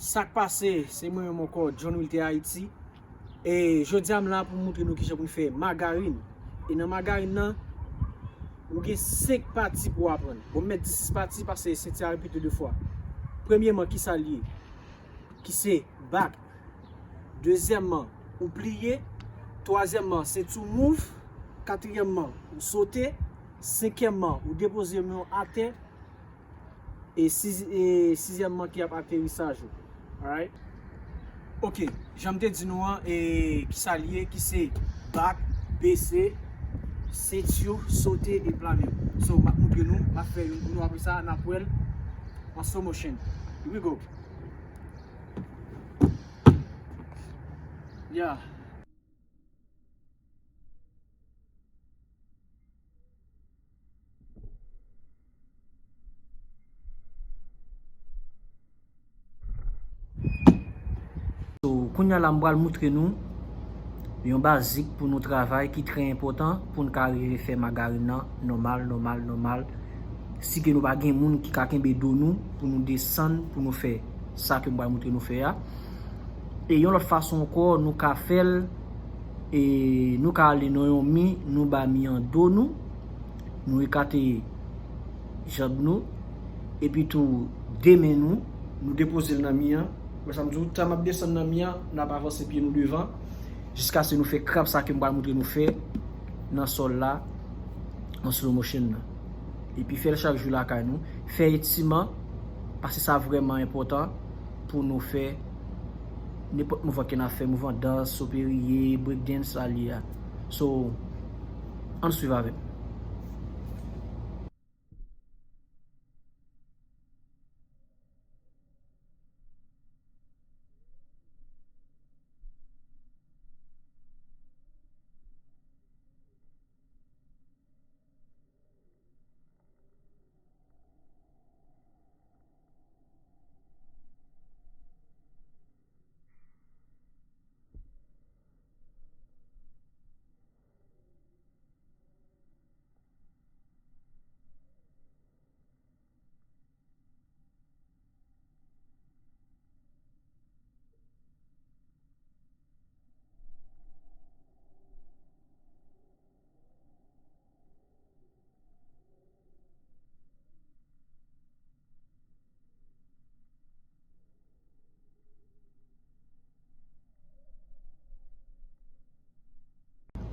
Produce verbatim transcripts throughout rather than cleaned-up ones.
Sa k pase, se mwen menm ankò, John Wilter Haïti. E jodi a m la pou m montre nou kijan pou n fè magarin. E nan magarin nan, ou gen senk pati pou w aprann. Bon, m met disis pati paske senti a repete de fwa. Premyeman, kisa l ye? Ki se back. Dezyèmman, ou pliye. Twazyèmman, se two move. Katriyèmman, ou sote. Senkyèmman, ou depoze men w atè. E, siz, e sizyèmman ki ap aterisaj ou. Alright? Ok, jan m te di nou an, e, kisa l ye, ki se back, bese, senti, sote e plane. So, m ap montre nou, m ap fè youn pou nou, apre sa, n ap wè l an slow motion. Here we go. Yeah. So, kounye a la, m pral moutre nou yon bazik pou nou travay ki trè enpòtan pou n ka rive fè magarin nan nòmal, nòmal, nòmal. Si ke nou pa gen moun ki ka kenbe do nou pou nou desann, pou nou fè sa ke m pral moutre nou fè a. E yon lòt fason ankò, nou ka fè l, e nou ka ale nan yon mi, nou ba mi an do nou, nou ekate janm nou, epi tou de men nou, nou depoze l nan mi an. Wè sa m di w, tan m ap desann nan mi an, n ap avanse pye nou devan, jiskaske nou fè krab sa ke m pral moutre nou fè nan sòl la, an slow motion nan. Epi fè l chak jou lakay nou. Fè etiman, paske sa vrèman enpòtan pou nou fè nenpòt mouvman ke n ap fè, mouvman dans, soperye, break dance, sa l ye a. So, ann swiv avè m.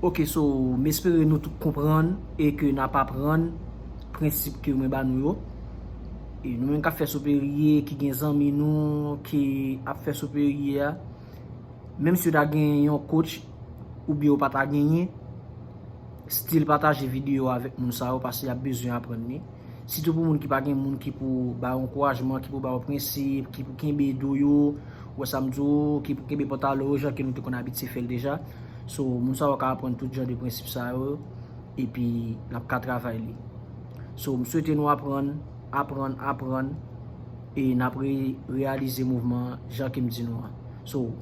Ok, so, m espere nou tout konprann e ke n ap aprann prensip ke mwen ba nou yo. E nou menm k ap fè soperye, ki gen zanmi nou ki ap fè soperye a, menm si yo ta gen yon coach oubyen yo pa ta genyen, still pataje videyo a avèk moun sa yo paske y ap bezwen aprann li. Sitou pou moun ki pa gen moun ki pou ba yo ankourajman, ki pou ba yo prensip, ki pou kenbe do yo, ou wè sa m di w, ki pou kenbe pantalon yo, jan ke nou te konn abitye fè l deja. So, moun sa yo ka aprann tout jan de prensip sa yo, epi n ap ka travay li. So, m swete nou aprann, aprann, aprann, e n ap re-, reyalize mouvman an jan ke m di nou an. So,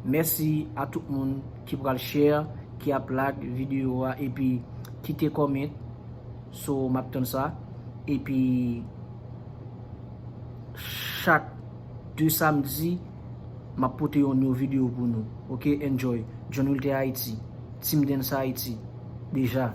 mèsi a tout moun ki pral share, ki ap like videyo a, epi kite comment. So, m ap tann sa. Epi, chak de samdi, m ap pote yon nouvo videyo pou nou. Ok, enjoy. John Wilter Haïti. Team Dance Haïti. Deja.